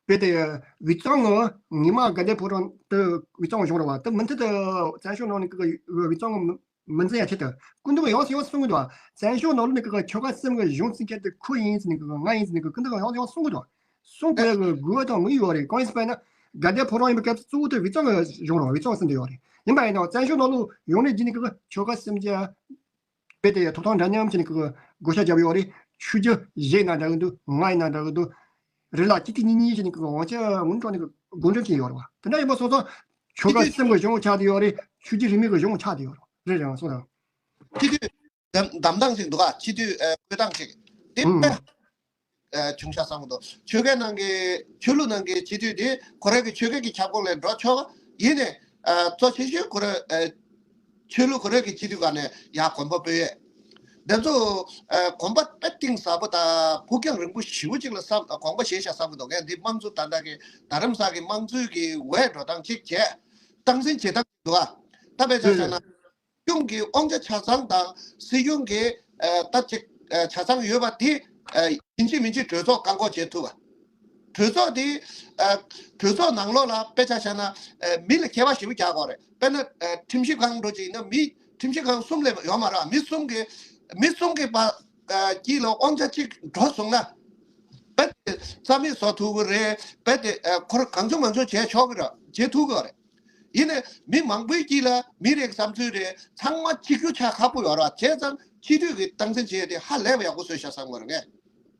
དཔེ་དེ་དབུས་གཙང་གི་ཉི་མ་དགའ་ལྡན་ཕོ་བྲང་དུ་དབུས་གཙང་གཞུང་རེད་བ། དེ་མུ་མཐུད་དུ་བཙན་བྱོལ་ནང་ནས་གི་གི་དབུས་གཙང་གི་མི་མི་འཛིན་ཡ་ཆེད་དུ་སྐུ་མདུན་གྱི་ཡོངས་སུ་ཡོངས་སུ་གསུང་གི་འདུག་བ། བཙན་བྱོལ་ནང་ལོགས་ནས་གི་གི་ཆོལ་ཁ་གསུམ་གྱི་གཞུང་འཛིན་མཁན་དེ་ཁོ་ཡིན་ཟེར་ནས་གི་གི་ང་ཡིན་ཟེར་ནས་གི་སྐུ་མདུན་གྱི་ཡོངས་སུ་ཡོངས་སུ་གསུང་གི་འདུག་གསུང་དགོས་ཡ་གི་དགོས་པ་དང་དམིགས་ཡུལ་ཡོད་རེད། གང་ཡིན་ཟེར་བ་ཡིན་ན་དགའ་ལྡན་ཕོ་བྲང་ཡིན་པའི་སྐབས་སུ་གཙོ་བོ་དེ་དབུས་གཙང་གི་གཞུང་རེད་བ། དབུས་གཙང་གི་སྲིད་འཛིན་ཡོད་རེད། ཡིན་པ་ཡིན་ན་བཙན་བྱོལ་ནང་ལོགས་ཡོང་ནས་རྗེས་ནས་གི་གི་ཆོལ་ཁ་གསུམ་གྱི་དཔེ་དེ་ཐོབ་ཐང་འདྲ་མཉམ་བྱས་ནས་ཁོ་བགོ་བཤའ་བརྒྱབ་ཡོད་རེད། ཆོས་བརྒྱུད་གཞན་ཡིན་ན་འདྲ་གི་འདུག་ང་ཡིན་ན་འདྲ་གི་འདུག་རེད་ལ་གཅིག་དེ་གཉིས་གཉིས་བྱས་ནས་ཁོ་དབང་ཆ་དངོས་གྲོགས་ནས་བགོ་འགྲེམས་བྱས་ཡོད་རེད་བ། དེ་འདྲ་ཡིན་པ་སོང་ཙང་ཆོལ་ཁ་གཅིག་སྲིད་གི་གཞུང་ཆགས་བསྡད་ཡོད་རེད། ཆོས་བརྒྱུད་རིས་མེད་གི་གཞུང་ཆགས་བསྡད་ཡོད་རེད། རེད་རེད་བ། སོང་ཙང་གཅིག་དུས་འདམ་འདམ་སྟངས་ཤིག་འདུག་ག་གཅིག་དུས་བཀོད་སྟངས་ཤིག་དེ་ཨུམ་དཔེ་ཨུམ། ཨ་བྱུང་ཤག་བསམ་གི་འདུག་ཆོལ་ཁའི་ནང་གི་ཆོས་ལུགས་ནང་གི་སྤྱི་འཐུས་དེ་ཁོ་རང་གི་ཆོལ་ཁའི་གི་ཁྱབ་ཁོངས་ལས་འགྲོ་ཆོག་ཡིན་ནའི་ཨ་གཙོ་ཆེ་ཤོས་ཁོ་རང་ཨ་ཆོས་ལུགས་ཁོ་རང་གི་སྤྱི་འཐུས་སྒང་ནས་ཡར་གོམ་པ་སྤོས་ཡས། དེ་ཚོ་ཨ་གོམ་པ་དཔེ་གཏིང་ཟབ་པོ་དང་ཕུགས་རྒྱང་རིང་པོ་ཞེ་པོ་ཅིག་ལ་བསམ་གོམ་པ་བཞེས་ཤག་བསམ་གི་འདུག་ངས་འདི་དམངས་གཙོ་ད་ལྟ་གི་རྡ་རམ་ས་གི་དམངས་གཙོའི་གི་འོས་འགྲོ་སྟངས་ཅིག་བྱས། སྟངས་འཛིན་བྱེད་སྟངས་འདུག་ཨ། ད་དཔེ་ཆ་བཞག་ན། སྲིད་གཞུང་གི་དབང་ཆ་ཆ་ཚང་དང་སྲིད་གཞུང་གི་ཨ་ད་ཅིག་ཨ་ཆ་ཚང་ཡོད་པ་དེ་ཨ་ཡིན་གཅིག་མིན་གཅིག་གྲོས་ཚོགས་བཀག་འགོག་བྱེད་ཐུབ་པ། གྲོས་ཚོགས་དེ་ཨ་གྲོས་ཚོགས་ནང་ལོགས་ལ་དཔེ་ཆ་བཞག་ན་ཨ་མི་ལ་ཁྱད་པར་ཞེ་པོ་རྒྱག་དགོས་རེད། དཔེར་ན་ཨ་ཁྲིམས་ཞིབ་ཁང་འགྲོ་ཅིག་ཡིན་ན་མི་ཁྲིམས་ཞིབ་ཁང་གསུམ་ལས་ཡོད་མ་རེད། མི་གསུམ་གི་མི་གསུམ་གི་བ་ཨ་དཀྱིལ་ལ་དབང་ཆ་གཅིག་འགྲོ་སོང་ན། རྦད་དེ་རྩ་མེད་བཟོ་ཐུབ་ཀྱི་རེད། རྦད་དེ་ཨ་ཁོ་རང་གང་བྱུང་མང་བྱུང་བྱས་ཆོག་གི་རེད། བྱེད་ཐུབ་ཀྱི་རེད། ཡིན་ནའི་མི་མང་པོའི་དཀྱིལ་ལ་མི་རེ་གི་བསམ་ཚུལ་རེད། ཚང་མ་གཅིག་གྱུར་ཆགས་ཁག་པོ་ཡོད་རེད་བ། བྱས་ཙང་སྤྱི་འཐུས་ཀྱི་སྟངས་འཛིན་བྱེད་ཡས་དེ་ཧ་ལས་པ་ཡག་པོ་བཟོས་ཤག་བསམ་གྱི་ཡོད་རེད་ངས།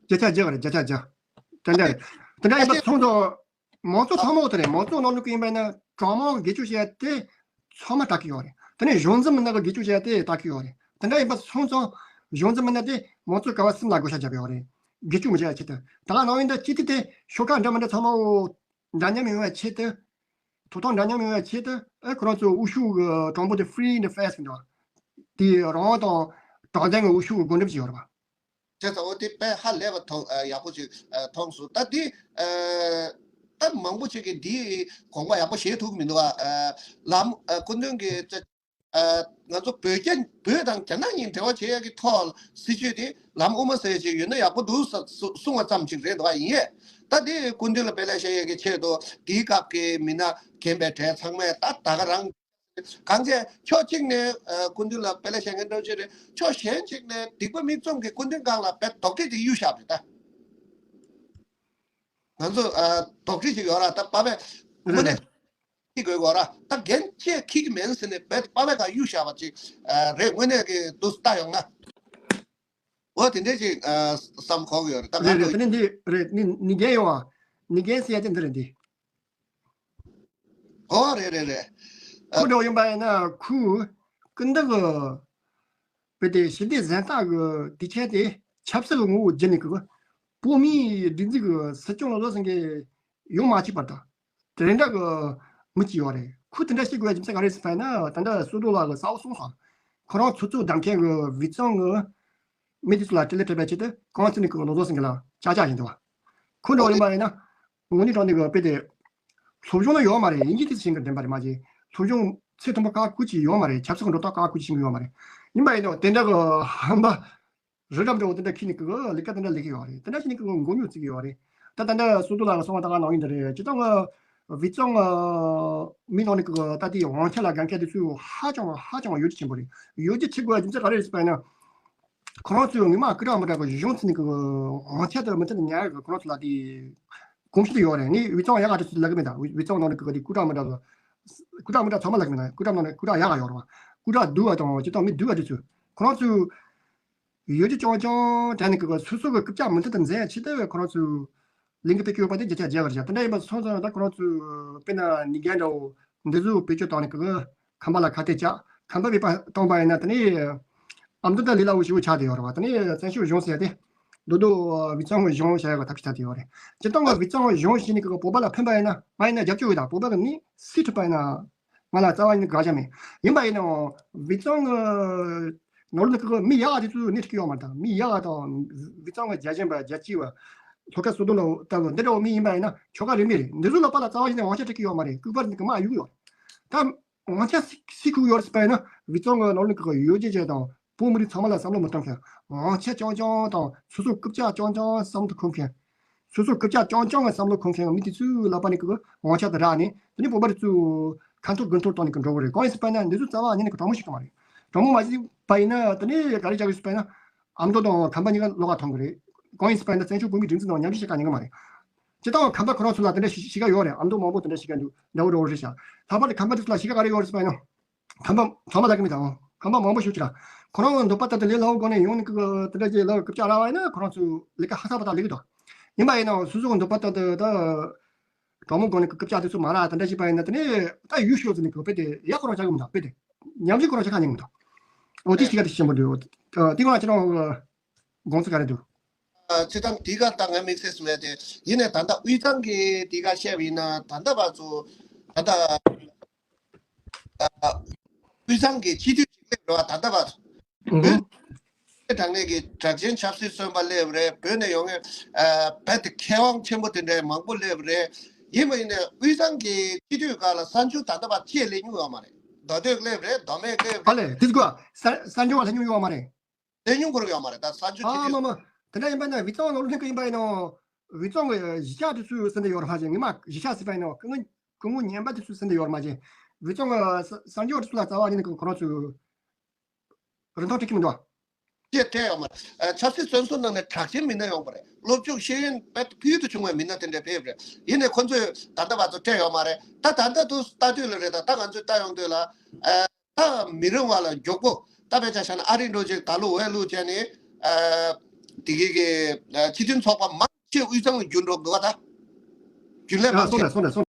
བརྒྱ་ཆ་བརྒྱ་རེད། བརྒྱ་ཆ་བརྒྱ། དེ་འདྲ་རེད། དེ་འདྲ་ཡིན་པ་སོང་ཙང་མང་གཙོ་ཚང་མ་དེ་རེད། མང་གཙོ་ནང་ལོགས་ཀྱི་ཡིན་པ་ཡིན་ན་གྲོས་མོལ་གྱི་སྒེར་གཅོད་བྱེད་ཡ་དེ་ཚང་མ་དྲག་གི་ཡོད་རེད། དེ་ནས་གཞུང་འཛིན་མི་སྣ་གི་སྒེར་གཅོད་བྱེད་ཡ་དེ་དྲག་གི་ཡོད་རེད། དེ་འདྲ་ཡིན་པ་སོང་ཙང་གཞུང་འཛིན་མི་སྣ་དེ་མང་གཙོ་ཀ་བ་གསུམ་ལ་བགོ་བཤའ་བརྒྱབ་ཡོད་རེད། སྒེར་གཅོད་མི་བྱེད་ཡ་ཆེད་དུ། ད་ག་ནང་ཡིན་ད་སྤྱི་འཐུས་དེ་ཤོག་ཁག་འདྲ་མི་འདྲ་ཚང་མ་འོ་འདྲ་མཉམ་ཡོང་བའི་ཆེད་དུ། ཐོབ་ཐང་འདྲ་མཉམ་ཡོང་བའི་ཆེད་དུ་ཨེ་ཁོ་རང་ཚོ་དབུ་བཞུགས་ཀྱི་དྲང་པོ་དེ་free and fair་ཟེར་འདུག་དེ་རང་དབང་དང་དྲང་བདེན་གྱི་དབུ་བཞུགས་ཀྱི་བགོ་འགྲེམས་བྱས་ཡོད་རེད་པ། བྱས་ཙང་འོ་དེ་དཔེ་ཧ་ལས་པ་མཐོང་ཨ་ཡག་པོ་ཅིག་ཨ་མཐོང་སོང་། ད་དེ་ཨ་ད་མང་པོ་ཅིག་གིས་འདིའི་དགོངས་པ་ཡག་པོ་བཞེས་ཐུབ་ཀྱི་མི་འདུག་ཨ་ལམ་ཨ་སྐུ་མདུན་གྱིས་ཨ་ང་ཚོ་བོད་རྒྱ་བོད་དང་རྒྱ་ནག་གཉིས་འབྲེལ་བ་བྱེད་ཡག་གི་ཐོག་སྲིད་བྱུས་དེ་ལམ་དབུ་མ་ཟེར་ཅིག་ཡོད་ན་ཡག་པོ་འདུག་ས་གསུ་གསུངས་པ་ཙམ་ཅིག་རེད་འདུག་ཨ། ཡིན་ཡས་ད་དེ་སྐུ་མདུན་ལ་དཔེ་ལེགས་བཤད་ཡག་གི་ཆེད་དུ་དེའི་སྐབས་ཀྱི་མི་སྣ་རྒན་པའི་གྲས་ཚང་མས་ད་ད་ག་རང་གང་བྱས་ཕྱོགས་གཅིག་ནས་ཨ་སྐུ་མདུན་ལ་དཔེ་ལེགས་བཤད་མཁན་འདྲ་བོ་ཅིག་རེད། ཕྱོགས་གཞན་གཅིག་ནས་སྡིག་པ་མིག་བཙུམ་གྱིས་སྐུ་མདུན་སྒང་ལ་དཔེ་དོགས་འདྲི་ཅིག་གཡུག་བཞག་པ་རེད་ད། ང་ཚོ་ཨ་དོགས་འདྲི་ཅིག་ཡོད་ར། ད་པ་ཕས་དངོས་གནས་ཅིག་དགོས་གོ་ར། ད་རྒན་ཅིག་ཁྱི་གི་མིན་ཟེར་ནས་དཔེ་པ་ཕས་ག་གཡུག་བཞག་པ་ཅིག་ཨ་རེད། དངོས་གནས་ཀྱི་འདུག་ལྟ་ཡོང་ན། འོ་དེ་འདྲས་ཅིག་ཨ་བསམ་གོ་གི་ཡོད་རེད། ད་རེད་ང་རེད། ཚོ་དེ་ནི་འདི་རེད། ནི་ནི་རྒན་ཡོང་བ། ནི་རྒན་ཟེར་ཡ་དེ་འདི་རེད་འདི། ཨོ་རེད་རེད་རེད། ཁོ་འདྲ་ཡིན་པ་ཡིན་ན་ཁོས་ཀུན་ཏུ་གི་བོད་དེ་ཞི་བདེ་གཟེངས་རྟགས་ཀྱི་དུས་ཆེན་དེ་ཆབ་སྲིད་ཀྱི་ངོ་བོ་བརྒྱུད་ནས་ཀྱི་བོད་མིའི་སྒྲིག་འཛུགས་ཀྱི་སྲིད་སྐྱོང་བློ་བཟང་སེང་གེ་ཡོང་མ་བཅུག་པར་དང་དེ་འདྲ་གི་མི་གཅིག་ཡོད་རེད། ཁོས་དེ་འདྲ་བཤད་དགོས་ཡ་རྒྱུ་མཚན་ག་རེ་ཟེར་བ་ཡིན་ན། ད་ལྟ་བསོད་རྡོར་ལགས་ཀྱིས་གསལ་པོ་གསུངས་སོང་། ཁོ་རང་ཚོགས་གཙོ་བདམས་མཁན་གྱི་དབུས་གཙང་གི་མི་དེ་ཚོ་ལ་དྲིན་ལན་འཇལ་བའི་ཆེད་དུ་རྐང་བཙུགས་ནས་ཀྱི་བློ་བཟང་སེང་གེ་ལ་ཅག་ཅག་བྱས་འདུག་བ། ཁོ་འདྲ་ཡིན་པ་ཡིན་ན། དངོས་གནས་དྲང་གནས་ཀྱི་དཔེ་དེ། སློབ་སྦྱོང་ལ་ཡོད་མ་རེད། དབྱིན་ཇི་དེ་ཤེས་ཀྱི་དྲན་པ་རེད་མ་གཞི། སློབ་སྦྱོང་ཚད་མཐོན་པོ་ཁག་ཁུར་ཅིག་ཡོད་མ་རེད། ཆབ་སྲིད་ཀྱི་འགྲོ་སྟངས་ཁག་ཁུར་ཅིག་ཤེས་ཀྱི་ཡོད་མ་རེད། ཡིན་པ་ཡིན་ནའང་དེ་འདྲ་གི་ཧམ་པ། རི་རབ་འདྲ་བོ་དེ་འདྲ་ཁྱེར་ནས་ཀྱི་ལས་ཀ་དེ་འདྲ་ལས་ཀྱི་ཡོད་རེད། དེ་འདྲ་བྱས་ནས་ཀྱི་མགོ་རྙོག་བརྩི་གི་ཡོད་རེད། ད་ད་ལྟ་སོ་ཏོ་ལགས་ཀྱིས་གསུངས་པ་ད་ག་ནང་བཞིན་དེ་རེད། སྤྱིར་བཏང་གི་བི་ཙོང་མི་ནང་ནས་ཀྱི་ད་ལྟའི་དབང་ཆ་ལ་དགའ་མཁན་དེ་ཚོས་ཧ་ཅང་ཧ་ཅང་ཡིད་ཆེས་ཆེན་པོ་རེད། ཡིད་ཆེས་ཆེ་དགོས་པའི་རྒྱུ་མཚན་ག་རེ་རེད་ཟེར་བ་ཡིན་ན། ཁོ་རང་ཚོས་སྔོན་མ་སྐུ་དྲག་མི་དྲག་གི་གཞུང་ཚུད་ནས་ཀྱི་དབང་ཆ་དེ་མུ་མཐུད་ནས་ཉར་གི། ཁོ་རང་ཚོ་ལ་དེ་གོམས་གཤིས་དེ་ཡོད་རེད། ངས་བི་ཙོང་ཡག་ག་དེ་ཚོ་ལབ་གི་མེད། ད་བི་ཙོང་ནང་ནས་ཀྱི་དེ་སྐུ་དྲག་མི་དྲག་གི། སྐུ་དྲག་མི་དྲག་ཚང་མ་ལབ་གི་མེད། སྐུ་དྲག་ནང་ནས་སྐུ་དྲག་ཡག་ག་ཡོད་རེད་བ། སྐུ་དྲག་སྡུག་ག་དང་སྤྱིར་བཏང་མི་སྡུག་ག་དེ་ཚོས་ཁོ་རང་ཚོས། ཡོད་ཀྱི་ཅང་ཅང་དྲན་ནས་ཀྱི་སོ་སོ་གི་རྐུབ་བཀྱག་མུ་མཐུད་དུ་འཛིན་ཡ་ཆེད་དུ་ཁོ་རང་ཚོས་ལས་འགུལ་སྤེལ་གྱི་ཡོད་པ་དེ་བརྒྱ་ཆ་བརྒྱ་གི་རེད་ཤག་དེ་འདྲ་ཡིན་པ་སོང་ཙང་ད་ཁོ་རང་ཚོས་དཔེར་ན་ནི་གན་འདྲ་བོ་འདི་ཚོ་བེད་སྤྱོད་བཏང་ནས་ཀྱི་ཁམས་པ་ལ་ཁ་གཏད་བཅག་ཁམས་པ་བེད་པ་བཏང་པ་ཡིན་ན་དེ་ནས་ཨ་མདོ་དང་ལི་ལ་འུ་ཞིག་འུ་ཆགས་བསྡད་ཡོད་རེད་བ། དེ་ནས་བཙན་བྱོལ་གཞུང་ཟེར་ཡ་དེ་རྡོག་རྡོག་བི་ཙོང་གི་གཞུང་བྱ་ཡ་གི་ཐབས་ཤེས་ཆགས་བསྡད་ཡོད་རེད། སྤྱིར་བཏང་གི་བི་ཙོང་གི་གཞུང་བྱས་ནས་ཀྱི་བོད་པ་ལ་ཕན་པ་ཡིན་ན་མ་ཡིན་ན་རྒྱབ་སྐྱོར་ཡོད། ད་བོད་པ་གི་མི་སུས་ཁྲིད་པ་ཡིན་ན། ང་ལ་རྩ་བ་ནས་དགག་བྱ་མེད། ཡིན་པ་ཡིན་ནའང་བི་ཙོང་གི་ནོར་ལུག་གི་མི་ཡག་ག་དེ་ཚོས་སྣེ་ཁྲིད་ཀྱི་ཡོད་མ་རེད། ད་མི་ཡག་ག་དང་བི་ཙོང་གི་རྒྱལ་ཞེན་པ་རྒྱལ་གཅེས་པ་ལྷོ་ཁ་སོ་ཏོ་ལ་ལྟ་བུ་འདི་འདྲ་བོ་མི་ཡིན་པ་ཡིན་ན་ཁྱོ་ག་རིན་མེད་རེད། འདི་ཚོ་ལ་པ་ལ་རྩ་བ་ཞིག་ནས་དབང་ཆ་སྤྲད་ཀྱི་ཡོད་མ་རེད། སྐུ་པར་ནི་གི་མ་གཡུག་ཡོད། ད་དབང་ཆ་སུས་ཁུར་ཡོད་རེད་ཟེར་བ་ཡིན་ན་བི་ཙོང་གི་ནོར་ལུག་གི་ཡོ་བྱད་ཅན་དང་བོད་མི་རིགས་ཚང་མ་ལ་བསམ་བློ་མི་གཏོང་མཁན། དབང་ཆ་རྐྱང་རྐྱང་དང་སོ་སོ་རྐུབ་བཀྱག་རྐྱང་རྐྱང་བསམ་བློ་འཁོར་མཁན། སོ་སོ་རྐུབ་བཀྱག་རྐྱང་རྐྱང་གི་བསམ་བློ་འཁོར་མཁན་མི་དེ་ཚོའི་ལག་པ་ནས་ཀྱི་དབང་ཆ་དེ་རག་ནས་དེ་ནས་བོད་པ་རེ་ཚོས་ཁ་འཐོར་དགུ་འཐོར་བཏང་ནས་ཀྱི་འགྲོ་གི་རེད། གང་ཡིན་ཟེར་བ་ན་འདི་ཚོ་རྩ་བ་ཉིད་ནས་ཀྱི་དྲང་མོ་ཞིག་གི་མ་རེད། དྲང་མོ་མ་ཞིག་པ་ཡིན་ན་དེ་ནས་ག་རེ་བྱ་དགོས་ཟེར་བ་ན་ཨ་མདོ་དང་ཁམས་པ་གཉིས་ཀ་བློ་ཁ་ཐོངས་གི་རེད། གང་ཡིན་ཟེར་བ་ན་བཙན་བྱོལ་བོད་མིའི་སྒྲིག་འཛུགས་ནང་མཉམ་ཞུགས་བྱེད་ཀ་ཉན་གི་མ་རེད། སྤྱིར་བཏང་ཁམས་པ་ཁོ་རང་ཚོ་ལ་དེ་འདྲ་ཞིག་གཞིས་ཀ་ཡོད་རེད། ཨ་མདོ་མང་པོ་དེ་འདྲ་ཞིག་ག་འདུག་འདྲ་བོ་འདྲ་བོ་རེད་ཤག་ལྷག་པར་དུ་ཁམས་པ་དེ་ཚོ་ལ་གཞིས་ཀ་ག་རེ་ཡོད་རེད་ཟེར་བ་ན། ཁམས་པ་ཚང་མ་ལ་གི་མི་དང་ཁམས་པ་མང་པོ་ཞིག་ཅིག་ལ་ཁོ་རང་འདོད་པ་ལྟར་དུ་ལས་སླ་བོ་སྒོ་ནས་ཡོང་ནས་ཀི་དེ་འདྲ་ཅིག་ལ་སྐུ་ཕྱག་རག་པ་ཡིན་ན་ཁོ་རང་ཚོས་ལས་ཀ་ཧ་སག་པ་དང་ལས་ཀི་དང་། ཡིན་པ་ཡིན་ནའང་སོ་སོ་གི་འདོད་པ་ལྟར་དུ་ད་གྲོགས་མོ་སྒོ་ནས་ཀི་སྐུ་ཕྱག་དེ་ཚོ་མ་རག་དེ་འདྲ་ཞིག་པ་ཡིན་ན་དེ་ནས་ད་ཡུལ་ཤོག་ཟེར་ནས་ཀི་དཔེ་དེ་ཡག་ཁོ་རང་ཆགས་གི་མི་འདུག་དཔེ་དེ་ཉམས་ཞིབ་ཁོ་རང་ཆགས་ཁ་ཉན་གི་མི་འདུག་འོ་དེ་ཞིག་ག་དེ་ཞིག་ཆེན་པོ་འདུག་དེ་ཁོ་རང་ཁྱེད་རང་དགོངས་ཚུལ་ག་རེ་འདུག་སྤྱིར་བཏང་དེའི་སྐབས་ད་ང་དམིགས་བསལ་གསུང་ཡ་དེ་ཡིན་ནའི་ད་ལྟ་དབུས་གཙང་གི་དེའི་སྐབས་བཤད་པ་ཡིན་ན་ད་ལྟ་བར་དུ་ད་ལྟ་དབུས་གཙང་གི་སྤྱི་འཐུས་ཅིག་སླེབས་རེད་བ། ད་ལྟ་བར་དུ་བོད་དྲག་གནས་ཀྱི་གྲགས་ཅན་ཆབ་སྲིད་བཙོན་པ་སླེབས་རེད། བོད་ནས་ཡོང་མཁན་རྦད་དེ་མཁས་དབང་ཆེན་པོ་དེ་འདྲའི་མང་པོ་སླེབས་རེད། ཡིན་པ་ཡིན་ནའི་དབུས་གཙང་གི་སྤྱི་འཐུས་སྒང་ལ་གསར་འབྱོར་ད་ལྟ་བར་ཅིག་སླེབས་མྱོང་ཡོད་མ་རེད། མདོ་སྟོད་སླེབས་རེད། མདོ་སྨད་སླེབས་ཨ་རེད། ལས་དེ་གོ་གསར་གསར་འབྱོར་བ་སླེབས་མྱོང་ཡོད་མ་རེད། ལས་ཉུང་གོ་ར་ཡོད་མ་རེད། ད་གསར་འགྱུར་ཨ་ཆེ་མ་ཆེ་མ། དེ་འདྲ་ཡིན་པ་ན་བི་ཙོང་ནོར་ལྷུན་གྱི་ཡིན་པ་ཡིན་ནོ། བི་ཙོང་གི་གཞིས་ཆགས་དེ་ཚོའི་ཟིན་ཏེ་ཡོད་ར་མ་བྱེད། ངས་མ་གཞིས་ཆགས་ཟིན་པ་ཡིན་ནོ། སྐུ་ངོ་སྐུ་ངོ་ཉན་པ་དེ་ཚོའི་ཟིན་ཏེ་ཡོད་ར་མ་བྱེད། བི་ཙོང་གི་གསར་འགྱུར་དེ་ཚོ་ལ་རྩ་བ་ཉིད་ནས་ཁོ་རང་ཚོས་རིན་ཐང་སྤྲད་ཀྱི་མི་འདུག་ཅེས་སྤྲད་ཡོད་མ་རེད། ཆབ་སྲིད་བཙོན་ཟུར་ནང་ནས་གྲགས་ཅན་མི་སྣ་ཡོང་པ་རེད། སློབ་སྦྱོང་ཤེས་ཡོན་དཔེ་ཕུལ་དུ་བྱུང་བའི་མི་སྣ་དེ་འདྲ་ཕེབས་རེད། ཡིན་ནའི་ཁོ་ཚོས་ད་ལྟ་བར་དུ་སྤྲད་ཡོད་མ་རེད། ད་ད་ལྟ་དུ་ལྟ་དུས་ལ་རེད། ད་ད་ང་ཚོས་ལྟ་ཡོང་དུས་ལ། ད་མི་རིང་བ་ལ་མགྱོགས་པོ་ད་དཔེ་ཆ་བཞག་ན་ཨ་རི་འགྲོ་ཅིག་ད་ལུ་འོས་བླུགས་བྱས་ནས་དེ་གི་གི་སྤྱི་མཐུན་ཚོགས་པ་མང་ཆེ་དབུས་གཙང་ལ་རྒྱུ་འགྲོ་འདུག་ག་ད་རྒྱུན་ལས་མང་ཆེ།